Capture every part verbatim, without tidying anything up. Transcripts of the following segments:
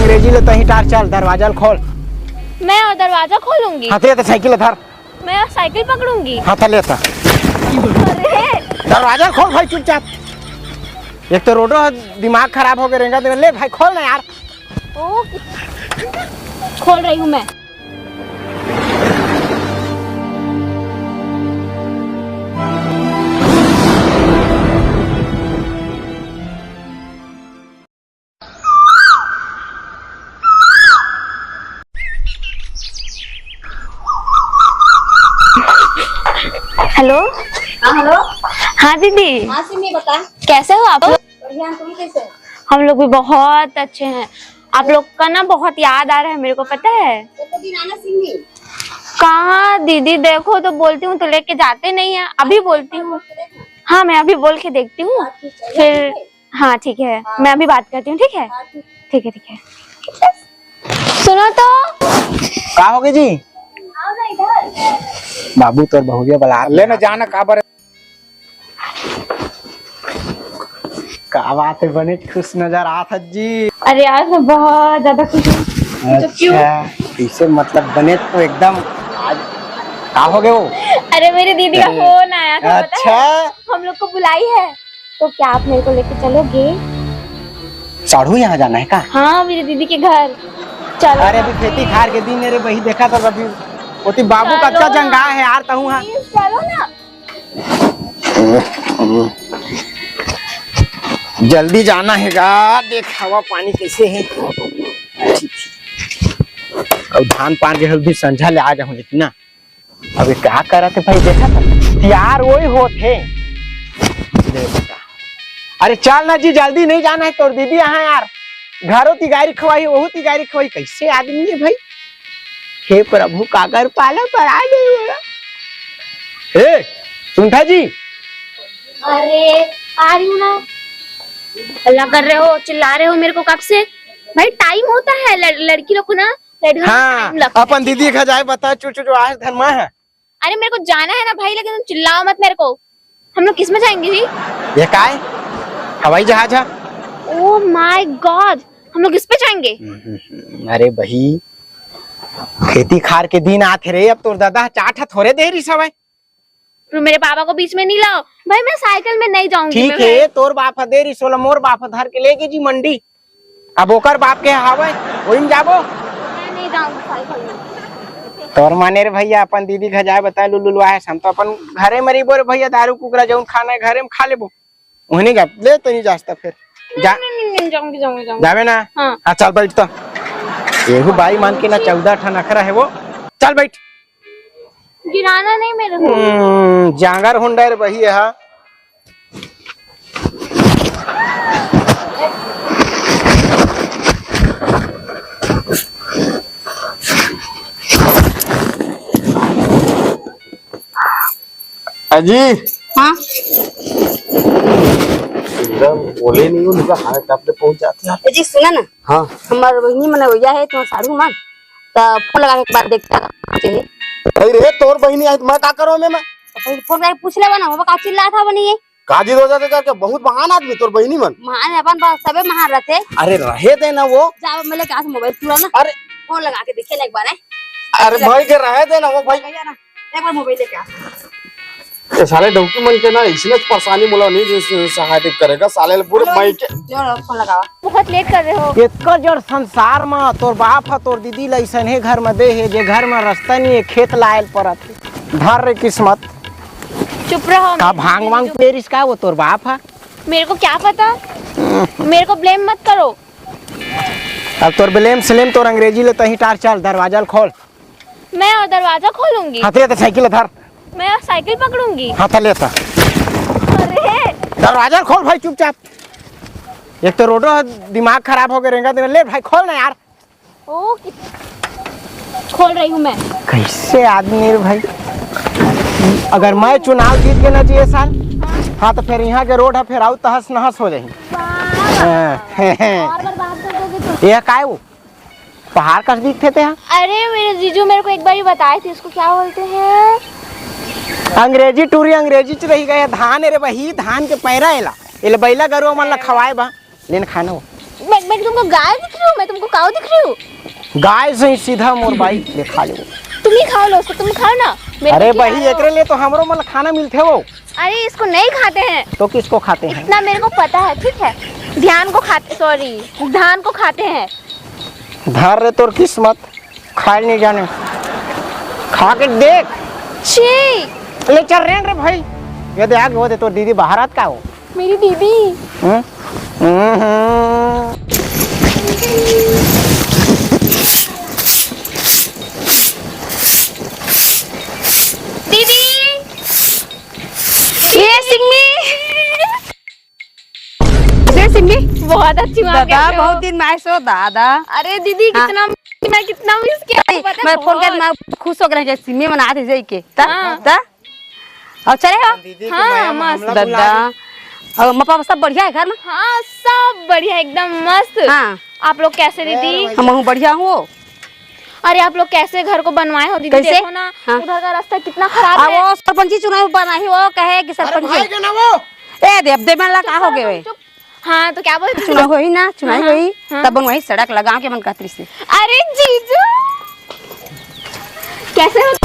अंग्रेजी ले तहीं टार, चल दरवाजा ल खोल। मैं और दरवाजा खोलूंगी? हाँ, ते, ते साइकिल ल धर। मैं और साइकिल पकड़ूंगी? हाँ, त ले त। अरे! दरवाजा ल खोल भाई चुपचाप। एक तो रोडो ह, दिमाग खराब हो गए रेंगा तेरा। ले भाई खोल ना यार। ओ, खोल रही हूँ मैं। हेलो। हाँ, हेलो। हाँ दीदी। हाँ सिमी, बता। कैसे हो आप लोग? बढ़िया, तुम कैसे हो? हम लोग भी बहुत अच्छे हैं। आप लोग का ना बहुत याद आ रहा है मेरे को, पता है? तो कभी आना सिमी। कहाँ दीदी, देखो तो बोलती हूँ तो लेके जाते नहीं है। अभी बोलती हूँ। हाँ, मैं अभी बोल के देखती हूँ। हाँ, ठीक है। फिर हाँ, ठीक है, हाँ। मैं अभी बात करती हूँ, ठीक है? हाँ, ठीक। ठीक है, ठीक है। सुनो तो। का हो गए जी? आओ ना इधर। बाबू तोर बहुरिया बला ले ना जाना का बर। का बात है, बने खुश नजर आत हस जी। अरे यार, मैं बहुत ज्यादा खुश हूँ। तो क्यों? अच्छा, कैसे, मतलब बने तो एकदम आज का हो गए वो? अरे, मेरी दीदी का अरे, फोन आया था, पता है? अच्छा। हम लोग को बुलाई है। तो क्या आप मेरे को लेके चलोगे? साढ़ू यहाँ जाना है का? हाँ, मेरी दीदी के घर। चलो अरे, ना अभी खेती please। खार के दिन है रे बही, देखा तो अभी ओती बाबू चलो कच्चा ना। जंगा है यार, तहूँ हाँ। Please, चलो ना। जल्दी जाना है गा, देख हवा पानी कैसे है। ठीक है। अब धान पान के हल्दी संझा ले आ जाऊँ, लेकिन ना अबे का करत हे भाई, देखा था? तैयार वही होत हे। ले बेटा। अरे चल ना जी, जल्दी नहीं जाना है तोर दीदी यहाँ यार। घरो ती गारी खवाही, वहू ती गारी खवाही, कैसे आदमी है भाई? हे प्रभु, काकर पाला पर आ गई हो। ए, सुनता जी? अरे, आ रही हूँ ना। हल्ला कर रहे हो, चिल्ला रहे हो मेरे को कब से? भाई, टाइम होता है लड़-, लड़की लोग को ना, लड़की लोग को हाँ, टाइम लगता है, अपन ठीक दीदी है? घर जाए, बता, चु, चु, चु, आज धनमा है। अरे, मेरे को जाना है ना भाई, लेकिन तुम चिल्लाओ मत मेरे को। हम लोग किस में जाएंगे जी? ये काय? हवाई जहाज है। Oh my God, हम लोग इस पे जाएंगे? हम्म, अरे बही, खेती खार के दिन आथे रे, अब तोर दादा चाट ह थोड़े देरी सवय। तू मेरे पापा को बीच में नहीं लाओ भाई, मैं साइकिल में नहीं जाऊंगी। ठीक मैं है, तोर बाप ह देरी सोला, मोर बाप ह धर के लेगे जी मंडी। अब ओकर बाप के हावय, ओही में जाबो। मैं नहीं जाऊंगी साइकिल में। तोर माने रे भैया, अपन दीदी घर जाए बताए लुलुलवा है, हम तो अपन घरे में रहिबो रे भैया, दारू कुकरा जौन खाना है घरे में खा लेबो। वहीं नहीं जा, ले तो नहीं जास्ता फिर। जा। नहीं, नहीं, नहीं, नहीं, जाऊंगी, जाऊंगी, जाऊंगी। जाबे ना? हाँ। हाँ, चल बैठ तो। एहू बाई मान के ना चौदह ठन अखरा है वो। चल बैठ। गिराना नहीं मेरे को। हम्म, जांगर हुंडा रे बही है, हाँ। अजी। हाँ। एकदम बोले नहीं हो, निका हाथ कांपने पहुंच जाते हैं। ए जी, सुना ना। हाँ। हमार बहिनी मन भैया है, तुम्हार साढ़ू मन। त फोन लगा के एक बार देखता चाहिए। अरे रे, तोर बहिनी आई, मैं का करो में मैं? तो फिर फोन करके पूछ लेवा ना, बाबा का चिल्ला था बनी ये? का जिद हो जाते करके, बहुत महान आदमी तोर बहिनी मन। महान अपन बात सबे महान रहते। अरे रहे दे ना वो। जा, मैं लेके आज मोबाइल पूरा ना। अरे। फोन लगा के देखिए ना एक बार, है। अरे भाई के रहे दे ना वो भाई। भैया ना, एक बार मोबाइल लेके आ। ये साले डौकी मन के ना, इसने परेशानी मोला नहीं दे सहायता करेगा, साले ले पूरे हेलो, माई के। जोर फोन लगावा। बहुत लेट कर रहे हो। इतना जोर संसार में तोर बाप ह, तोर दीदी ला अइसने घर में दे हे, जे घर में रास्ता नहीं है, खेत लायल परत। धर रे किस्मत। चुप रहो, का मेरी भांग दीदी वांग जो पेरिस का वो तोर बाप ह? मेरे को क्या पता, मेरे को ब्लेम मत करो। अब तोर ब्लेम स्लेम तोर अंग्रेजी ले तहीं टार, चल दरवाजा ल खोल। मैं और दरवाजा खोलूंगी। हाँ, ते, ते साइकिल धर। मैं और साइकिल पकड़ूंगी। हाँ, त ले त। अरे। दरवाजा ल खोल भाई चुपचाप। एक तो रोडो ह, दिमाग खराब हो गए रेंगा तेरा। ले भाई खोल ना यार। ओ, कि-, खोल रही हूँ मैं। कैसे आदमी है रे भाई? अगर मैं चुनाव जीत के ना जी ये साल, हाँ। हाँ, तो फिर यहाँ के रोड है, फिर आउ तहस नहस हो जाही। वाह। हाँ। और बर्बाद कर दोगे तुम। ये काय वो? पहाड़ कस दिखथे ते हा? अरे, मेरे जीजू मेरे को एक बार ही बताए थे, इसको क्या बोलते हैं? अंग्रेजी टूरी, अंग्रेजी च रही गए। धान, अरे वही धान के पैरा एला, एला बैला गरुआ मन ला खवाए बा। लेन खाना हो। मैं, मैं तुमको गाय दिख रही हूँ? मैं तुमको काऊ दिख रही हूँ? गाय से ही सीधा मोर बाई ले खा लो। तुम ही खाओ लो उसको, तुम खाओ ना। मेरे अरे को खिलाओ। बही, एकरे लिए तो हमरो मन ल खाना मिलथे वो। अरे, इसको नहीं खाते हैं। तो किसको खाते हैं? इतना मेरे को पता है, ठीक है? ध्यान को खाते, सॉरी, धान को खाते हैं। धर रे तोर किस्मत, खाए नहीं जाने। खा के देख। छी। ले चल रेन रे भाई। ये दे आगे, वो दे तोर दीदी बाहर आत का हो? मेरी दीदी। हम्म? हम्म। दीदी। ये सिम्मी। ये सिम्मी। बहुत अच्छी माँ दादा, कैसे हो? बहुत दिन में आए सो दादा। अरे दीदी, हाँ। कितना, मैं कितना मिस किया, आपको पता है? मैं फोन कर, बहुत। मैं खुश हो गए कि सिम्मी मना थे जाई के। ता, हाँ। ता? और चले हो? दीदी के हाँ, मया में मस्त। हमला बुला दादा। दे। और मपा सब बढ़िया है घर में? हाँ, सब बढ़िया, एकदम मस्त। हाँ। आप लोग कैसे, दीदी? हम हूँ बढ़िया हूँ। अरे, आप लोग कैसे घर को बनवाए हो दीदी? कैसे? देखो ना, हाँ। उधर का रास्ता कितना खराब आ, है। वो सरपंची चुनाव बना ही, वो कहे कि अरे सरपंची। भाई के ना वो। ए दे, अब दे मन ला का हो गए वे? चुप। हाँ, तो क्या बोलते? चुनाव होई ना, चुनाव हाँ, होई, हाँ। तब बनवाई सड़क लगाओ के मन कहत रही से। अरे जीजू, कैसे हो तुम?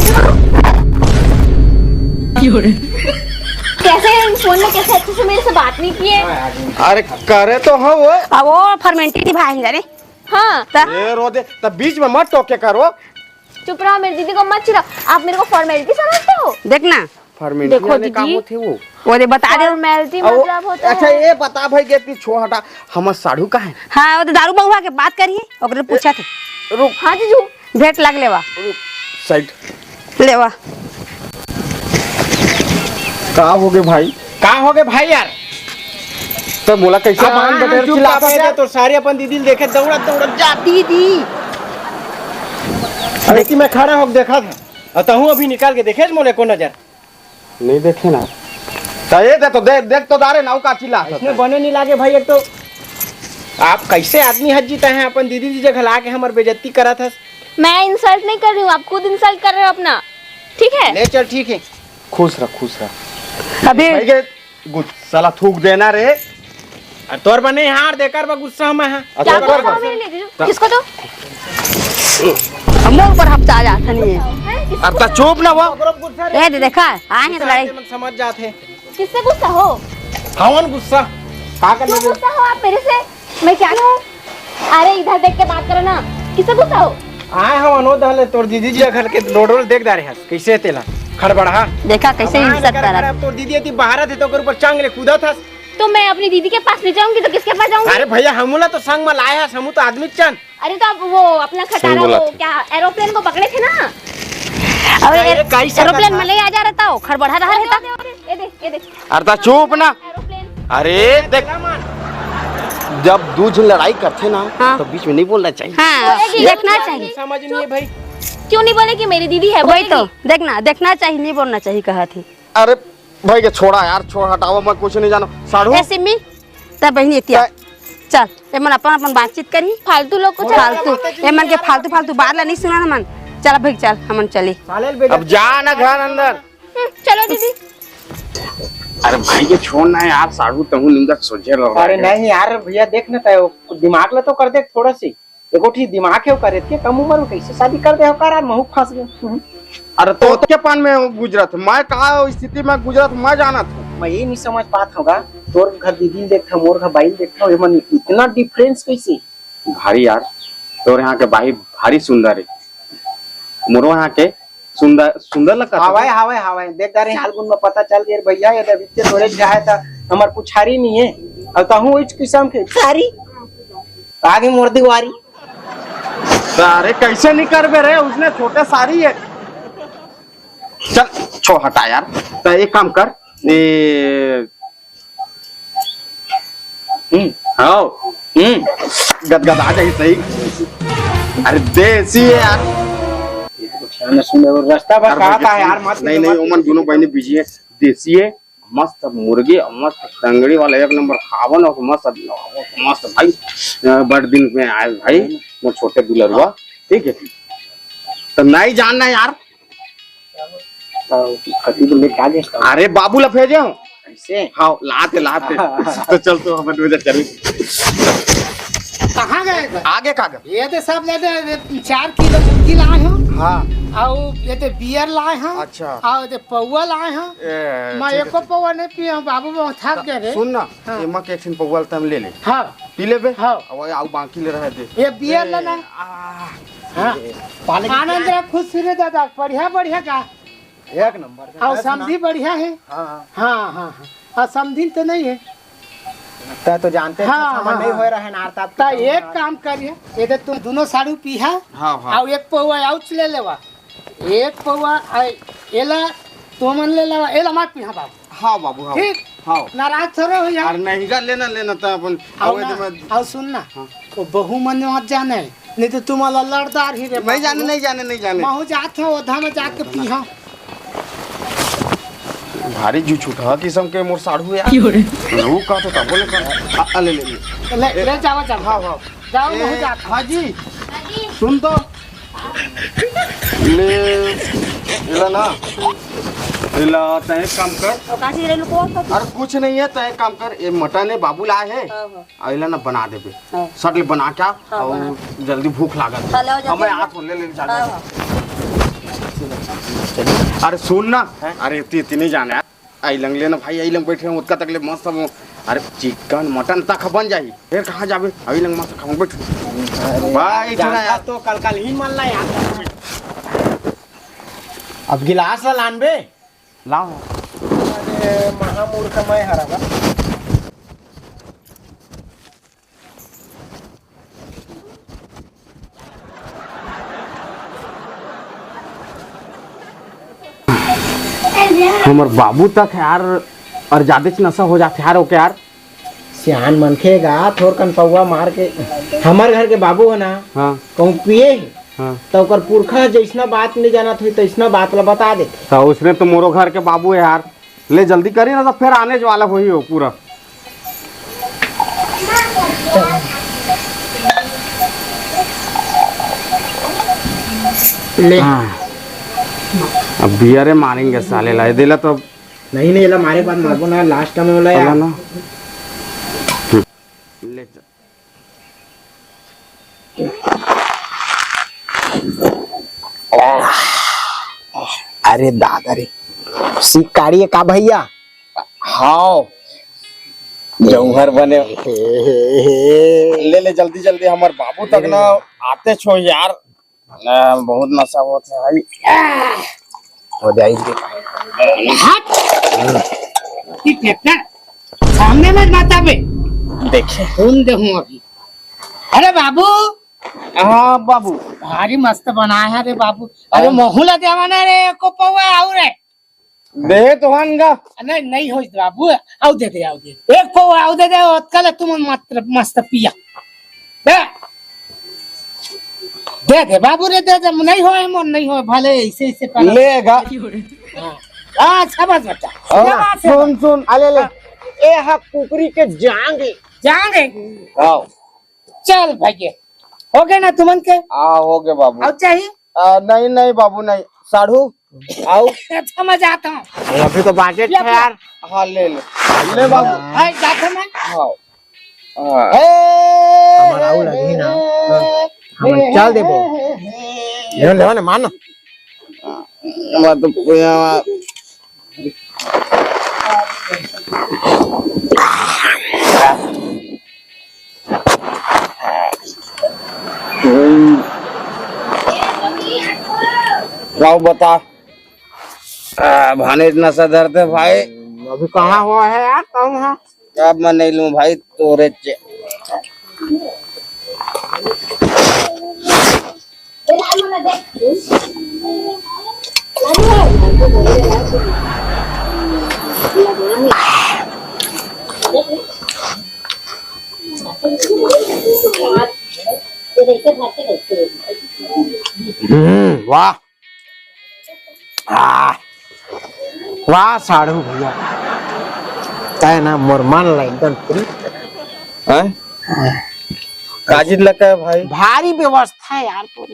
कैसे हैं? फोन में कैसे अच्छे से मेरे से बात नहीं किए? अरे करे तो हो वो। अब वो फॉर्मेलिटी निभाए जा रे। हाँ। ता? ये रो दे, तब बीच में मत टोके करो। चुप रहो, मेरी दीदी को मत चिढ़ाओ। आप मेरे को फॉर्मेलिटी समझते हो? देख ना। फॉर्मेलिटी देखो वाले का दीदी। होते वो? वो दे बता दे। फॉर्मेलिटी अब वो, मतलब होता अच्छा, है। ये बता भाई, ये पीछे हटा, हमर साढ़ू का है? हाँ, वो तो दारू बहुआ के बात करिए, ओकरे पूछा थे। रुक। हाँ जीजू। भेंट लग लेवा। रुक, साइड। लेवा। का हो गए भाई? का हो गए भाई यार? तो बोला कैसे अब बांध हाँ, बटेर चुप चिल्लाता बाबा है? जा, तो सारे अपन दीदी ल देखे दौड़त दौड़त जा, दीदी। अरे कि मैं खड़ा होके देखा था, और तहूँ अभी निकाल के देखे मोले को नजर। नहीं देखे ना। तो ये दे तो दे, देख तो दारे नाऊ का चिल्ला इसने सकता है। बने नहीं लागे भाई, एक तो आप कैसे आदमी हज जीता है, अपन दीदी जी जगह ला के हमर बेइज्जती करत हस। मैं इंसल्ट नहीं कर रही हूँ, आप खुद इंसल्ट कर रहे हो अपना, ठीक है? ले चल, ठीक है। खुश रह, खुश रह। अबे भाई के गुस्सा ला थूक देना रे। अरे तोर बने हार देकर बा गुस्सा में है। अच्छा, क्या तोर गुस्सा बा। मेरे लिए दीदी? किसको दो? हमरे ऊपर हफ्ता आ जाता नहीं है। हैं? किसको अब तो दो? चुप ना वो। ए दे देखा, आए हैं तो लड़ाई। समझ जाते हैं। किससे गुस्सा हो? हवन गुस्सा। का कर क्यों ले? गुस्सा हो आप मेरे से? मैं क्या हूँ? अरे इधर देख के बात करो ना, किससे गुस्सा हो? आए हम अनोद हले तोर दीदी जी घर के रोड रोड देख डारे हस, कैसे तेला खड़बड़हा। देखा कैसे अब आए इंसल्ट कर, करत। अब तोर दीदी अति बाहर थे तो ओकर ऊपर चांग ले कूदा था। तो मैं अपनी दीदी के पास नहीं जाऊंगी तो किसके पास जाऊंगी? अरे भैया हमूला तो संग में लाए हस, हमू तो आदमी चन। अरे तो अब वो अपना खटारा वो क्या एरोप्लेन को पकड़े थे ना? अरे अरे, कैसे एरोप्लेन में नहीं आ जा रहता हो, खड़बड़ा रहा रहता। ये दे, ये दे। अरे ता चुप ना। एरोप्लेन। अरे देख, जब दू झन लड़ाई करथे ना, हाँ। तो बीच में नहीं बोलना चाहिए। हाँ, बोलेगी, देखना चाहिए। समझ नहीं है भाई। क्यों नहीं बोलेगी? मेरी दीदी है, वही तो, बोलेगी। देखना, देखना चाहिए, नहीं बोलना चाहिए, कहा थी। अरे भाई के छोड़ा यार, छोड़, हटाओ, मैं कुछ नहीं जानो। साढ़ू। ए सिम्मी, तब बहिनी एतिया। चल, एमन अपन, अपन बातचीत करी। फालतू लोग को चल। फालतू, एमन के फालतू, फालतू बात ला नहीं सुना हमन। चल भाई, चल, हमन चली। अब जा ना घर अंदर। हम्म, चलो दीदी। अरे भाई के छोड़ ना यार, साढ़ू तहू निंदा सोचे रहो। अरे नहीं यार भैया, देख ना तय, दिमाग ला तो कर दे थोड़ा सी। एगो ठी दिमाग है ओकर, एतके कम उम्र में कैसे शादी कर दे हो का यार, महू फंस गए। अरे तो के पान में गुजरत, मैं का स्थिति में गुजरत, मैं जानत हूँ। मैं ये नहीं समझ पात होगा, तोर घर दीदी देखता, मोर घर बाई देखता, ये मन इतना डिफरेंस कैसे? भारी यार, तोर यहाँ के बाई भारी सुंदर है, मोरो यहाँ के सुंदर, सुंदर लगता है। हावय, हावय, हावय। देख, तारे हाल गुन में पता चल गए भैया, ये अभी के तोरे जाए था, हमार कुछ हारी नहीं है। अब तहूँ इस किस्म के सारी आगे मोर दीवारी। अरे, कैसे नहीं करबे रे, उसने छोटे सारी है। चल, छो हटा यार। तो एक काम कर, ए, हम्म, हाँ, हम्म, गदगदा जाही सही। अरे देसी है यार। ध्यान से सुन, और रास्ता बा अरे कहाँ भाई, का है यार, मत नहीं, नहीं, ओमन दोनों बहनी बिजी है। देसी है, मस्त मुर्गी, मस्त टंगड़ी वाला एक नंबर खावन और मस्त, मस्त भाई, अ, बड़ दिन में आए भाई, मोर छोटे दुलरुआ, ठीक है? तो नहीं जानना यार, तो कति को लेके आ गए? अरे बाबू ला भेजे हो। ऐसे? हाँ, लाते, लाते। तो चल तो हम दो हजार चल। कहाँ गए थे? आगे का गए? ये तो सब ले दे, ये चार किलो मुर्गी लाए हो। हाँ। और ये तो बियर लाए हो। अच्छा। और ये तो पौवा लाए हो। ए, मैं ठीक है, एको ठीक। पौवा नहीं पिया हूँ बाबू, मैं थक गए रे। सुन ना, हाँ। एमा के एक ठिन पौवा ल तम ले ले। हाँ। पी लेबे। हाँ। अब आऊ बाकी ले रहे दे। ये बियर ए, लेना। आ, हाँ। ए, पानी आनंद रख, खुश रहे दादा, बढ़िया, बढ़िया का। एक नंबर का। और है सुना? समधी बढ़िया है। हाँ, हाँ। हाँ, हाँ, हाँ। और समधी तो नहीं है। तै तो जानते हाँ, हाँ, नहीं हाँ। होए रहे ना, अर्थात त एक काम करिए, ये दे तुम दोनों साढ़ू पीहा, हाँ, हाँ। और एक पौवा आउच ले लेवा, एक पौवा आ, एला तुमन ले लेवा, एला मत पीहा बाबू। हाँ बाबू, हाँ। ठीक? हाँ। नाराज थोड़े हो यार। अरे नहीं जा, लेना, लेना तो अपन, और अवैध ना, में। और सुन ना, हाँ। तो बहू मन मत जाने, नहीं तो तुम्हारा लड़दार ही रे नहीं जाने, बाबू। नहीं जाने, नहीं जाने। महू जात हो, ओधा में जाके पीहा। भारी जू छूटा किसम के मोर साढ़ू यार। क्यों रे? वो का तो बोले कर। आ, आ, ले, ले, ले। ले, ए, ले जावा, जावा। हाँ, हाँ। जाओ, ए, महू जात हो। हाँ जी। सुन तो। ले, एला ना। एला, तैं एक काम कर। और काची रे लुको तो? अरे कुछ नहीं है, तैं एक काम कर। ये मटन है, बाबू लाए है। हाँ, हाँ। आ, एला ना बना देबे। हाँ। सट ले बना के आ, हाँ, और बना। जल्दी भूख लागत है। हाँ, ले आओ, जल्दी हमें आओ। हाथ ले, ले, जा, हाँ, जा। हाँ। अरे सुन ना, हैं? अरे इतनी, इतनी जाने यार। आई लंग लेना भाई, आई लंग बैठे हैं, उतका तक ले मस्त हम। अरे चिकन मटन तक बन जाही, फिर कहाँ जाबे? आई लंग मस्त खाऊं, बैठ। अरे भाई, यार, इतना जानता यार। तो कल, कल ही मन ला यार। अब गिलास ला लानबे? लाओ। अरे महामूर्ख मैं हरा बा। हमर बाबू तक यार, और जादेच नशा हो जाथे यार, ओके यार। सियान मनखे गा, थोर कन पौवा मार के, हमर घर के बाबू है ना, हाँ। कहूँ पिए हे, हाँ। तो ओकर पुरखा जैसना बात नहीं जानत होई, तैसना बात ला बता देथे। तो उसने तो मोरो घर के बाबू है यार, ले जल्दी करी ना, तो फिर आने वाला होही हो पूरा। ले। हाँ। अब बियरे मारेंगे साले ला, ये दिला तो। नहीं, नहीं, ला मारे बाद मारबो ना, लास्ट में वाला चला यार। ना। ले चल। अरे दादा रे, सिकारी का भैया? हाव, जौहर बने। ले ले जल्दी जल्दी, हमर बाबू तक ना आते छो यार। आ, बहुत नशा होत है भाई। हो जाएगी। हट! ये ट्रैक्टर सामने मत माता बे। देखे। सुन दे हूँ अभी। अरे बाबू। हाँ बाबू। भारी मस्त बनाया है रे बाबू। अरे हाँ। महू ला देवा ना रे, एको पौवा आऊ रे। दे तो हन गा। नहीं, नहीं होई बाबू, आऊ दे दे, आऊ दे दे। एक पौवा आऊ दे दे, ओतका ले तुम मत, मस्त पिया। दे। दे दे बाबू रे, दे दे, नहीं होए मोर, नहीं होए, भले ऐसे, ऐसे कर। ले गा। हाँ। हाँ, शाबाश बेटा। हाँ, शाबाश है। सुन, सुन। आ, ले, ले। हाँ। ए हा कुकरी के जांग है। जांग है? हाँ। चल भैया, हो गए ना तुमन के? हाँ, हो गए बाबू। और चाहिए? आ, नहीं, नहीं बाबू, नहीं। साढ़ू, आओ। अच्छा, मैं जाता हूँ। अरे, अभी तो बाजे ले, थे ले। यार। हाँ, ले ले। ले बाबू। हाँ, जाता मैं। हाँ। हाँ। हमारा आऊ लगी ना। हाँ, हम चल देबो। ले, ले ना, मान ना। मैं तो पूरा आओ बता। आ, भाने इतना सा दर्द है भाई। अभी कहाँ हुआ है यार, कौन है? अब मैं नहीं लूँ भाई, तोरे चे। हम्म, वाह। आह, वाह साढ़ू भैया, तय ना मोर मन ला एकदम प्रीत। हैं? काजिद लगा है भाई। भारी व्यवस्था है यार तोर।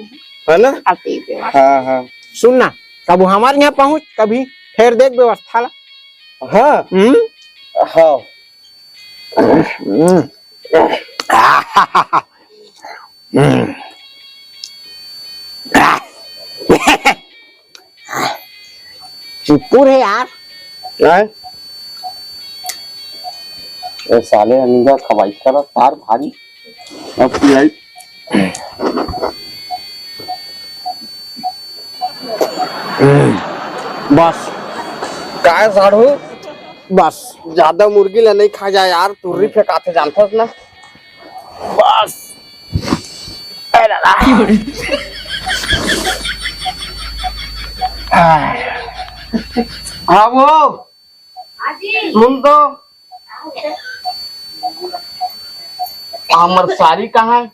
है ना? अति व्यवस्था। हाँ, हाँ। सुन ना, कब हमारे यहाँ पहुँच, कभी फेर देख व्यवस्था ला। हाँ। हम्म? हाँ। हम्म। आह, चुप्पू रे यार। हैं? ए साले, अनिंगा खवाई करा तार भारी। अब पियाई। बस। काय साढ़ू? बस, ज्यादा मुर्गी ला नहीं खा जाए यार, तुर्री फेंकाथे, जानथस ना। बस। ए दादा। हाँ वो, सुन तो। हमर सारी कहाँ है?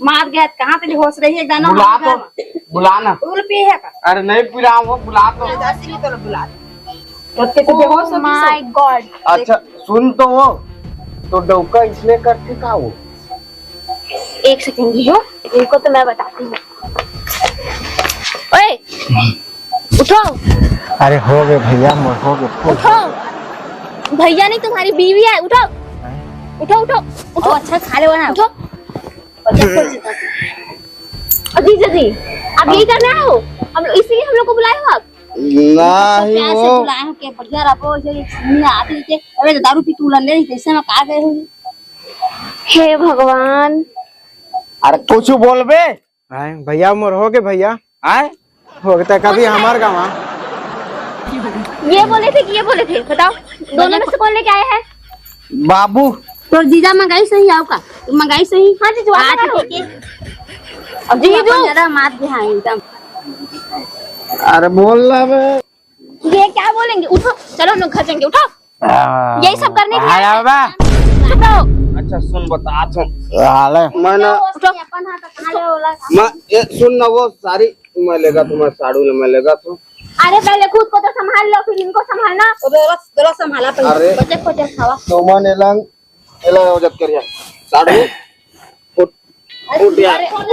मार गया, कहाँ ते होश रही, एक दाना बुला मार तो, गया। बुला ना। तू पी है का? अरे नहीं पी रहा हूँ, बुला तो। जैसे ही तो बुला। तो कैसे बेहोश हो गई सो? My God। अच्छा, सुन तो वो, तो डौका इसने करते का वो? एक सेकंड रुको, इनको तो मैं बताती हूँ। ओए, उठो। अरे हो गए भैया, मोर हो गए। उठो, भैया नहीं, तुम्हारी बीवी है, उठो। उठो, उठो, उठो। ओ, अच्छा खा ले वो ना। उठो। और जीजा जी, आप यही करने आए हो? हम लोग, इसीलिए हम लोग को बुलाए हो आप? नहीं प्यार से हो। बुलाए हो, क्या बढ़िया रहो, इसे सुनिए, आप ही के, अबे दारू पी तू लंदे नहीं, कैसे मैं कहा गए हूँ? हे भगवान। अरे कुछ बोलबे। आए, भैया मोर हो गए भैया। आए? हो गए, कभी हमार गाँव। ये बोले थे कि ये बोले थे, बताओ, दोनों में से कौन लेके आया है? बाबू। तोर जीजा मंगाई सही आओ का? तू मंगाई सही? हाँ जीजू, आप हाँ, मंगाओ। ठीक है। अब जीजू। अपन ज्यादा मात भी हाँ एकदम। अरे बोल ना बे। ये क्या बोलेंगे? उठो, चलो हम लोग घर जाएंगे, उठो। आ, यही सब करने के लिए आया आए बा। हैं। चुप रहो। अच्छा सुन, बता तो। साले। मैं ना उठो। अपन हाथ कहाँ ले होला? मैं, ये सुन ना, वो सारी मैं लेगा तुम्हारे साड़ू ले, मैं लेगा तू। अरे पहले खुद को तो संभाल लो, फिर इनको संभालना। वो दोला, दोला संभाला पहले। अरे। बचे खोचे खावा। तो मन एलंग, एला हो जात करिया। साड़ू, उठ, उठ यार। अरे, उठ,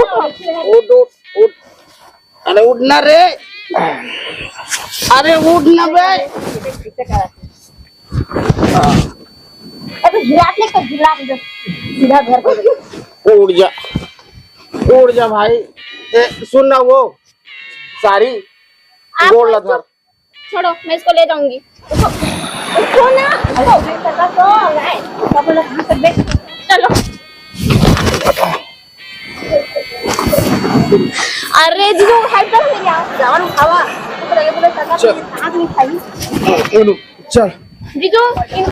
उठ, उठ। अरे उठ ना रे। अरे उठ ना बे। अबे गिरा ले तो गिरा दे। सीधा घर पे। उठ जा। उठ जा भाई। ए, सुन ना वो। सारी आप गोड़ ला धर। छोड़ो, मैं इसको ले जाऊंगी। उठो, उठो ना, उठो। चलो। अरे जीजू, हाथ धरो मेरी, आप जान उठावा। चल। हाथ नहीं खाई। चल। जीजू, इन-